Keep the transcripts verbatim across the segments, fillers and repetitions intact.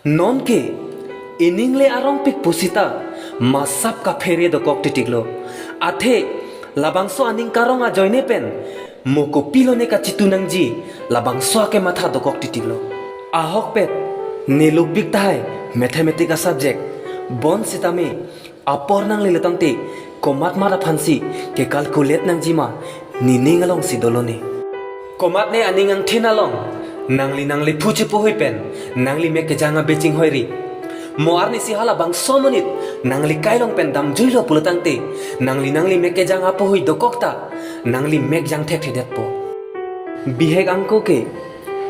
Nonke, ining le arongpik pusita, masap kaphere dokok titiklo. Athe, labangso aning karong ajoine pen, mo kopilone kachitu nangji, labangso akematha dokok titiklo. Ahokpet, ne lukpik tahai, mathematics a-subject, bonsitame, apor nanglelo tangte, komatmat aphansi, ke-calculate nangjima, nening alongsi dolone. Komatne aning angthin along, nangli nangli phu chepohui pen, nangli mek kejang abe chinghoiri. Mo arnisi halabangso amonit, nangli kai along pen damjuilo pulo tangte, nangli nangli mek kejang apohui dokok ta, nangli mek jang thekthedetpo. Bihek angko ke,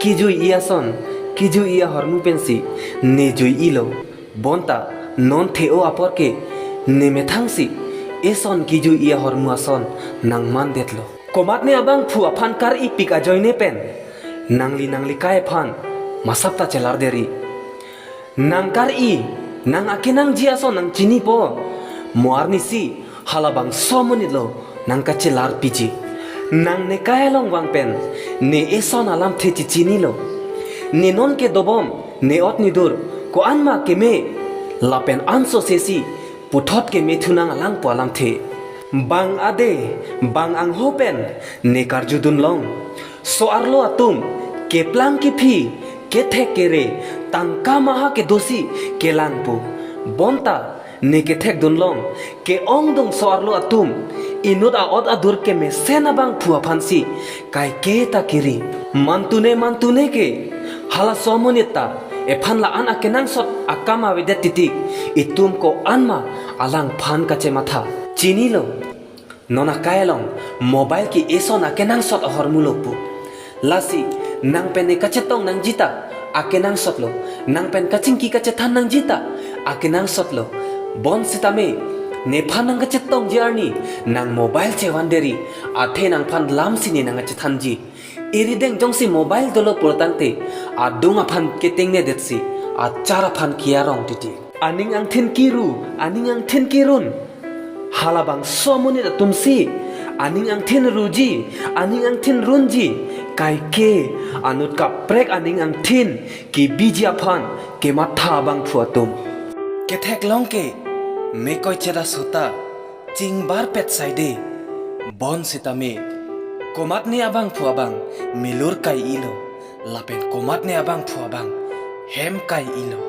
kejui-i ason, kejui-i ahormu pensi, ne jui-ilo. Bonta, non the-o apor ke, ne methangsi, eson kejui-i ahormu ason, nangmandetlo. Komatne abangphu aphan kar-ipik ajoine pen, nangli nangli kai aphan, masap ta chelarderi. Nang kar-i, nang akenangji ason nang chinipo. Mo arnisi, halabangso amonitlo, nang kachelarpiji. Nang ne kai along vang pen, ne eson alamthe chechinilo. Ne nonke dobom, ne ot ne dur, ko-anma keme, lapen ansose si, puthot kemethu nang alangpo alamthe. Bang ade, bang angho pen, ne karjudunlong. So-arlo atum, keplang kephi, kethek kere, tangka maha kedosi, kelangpo. Bonta, ne kethekdunlong, ke-ongdung so-arlo atum, inut a-ot adur kemesen abangphu aphansi, kaike ta kiri. Mantune mantune ke, halaso amonit ta, ephan la-an akenangsot akam avedet titik, itum ko-anma, alangphan kachematha. Chinilo, non akai along, mobile ke eson akenangsot ahormulo pu. Lasi, nang pen ne kachetong nangji ta, akenangsotlo. Nang pen kachingki kachethan nangji ta, akenangsotlo. Bonsitame, nephan nang kachetongji arni, nang mobile chevanderi, athe nangphan lamsi ne nang kachethanji. Irideng jongsi mobile dolo pulo tangte, adung aphan ketengnedetsi, achar aphan ke-arong titi. Aning angthin kiru, aning angthin kirun. Halabangso amonit atumsi, aning angthin ruji, aning angthin runji, kaike, anut kaprek aning angthin, kebiji aphan, kematha abangphu atum. Ketheklong ke, mekoi cheda sota, chingbarpet saide, bonsitame, komatne abangphu abang, milur kai-ilo, lapen komatne abangphu abang, hem kai-ilo.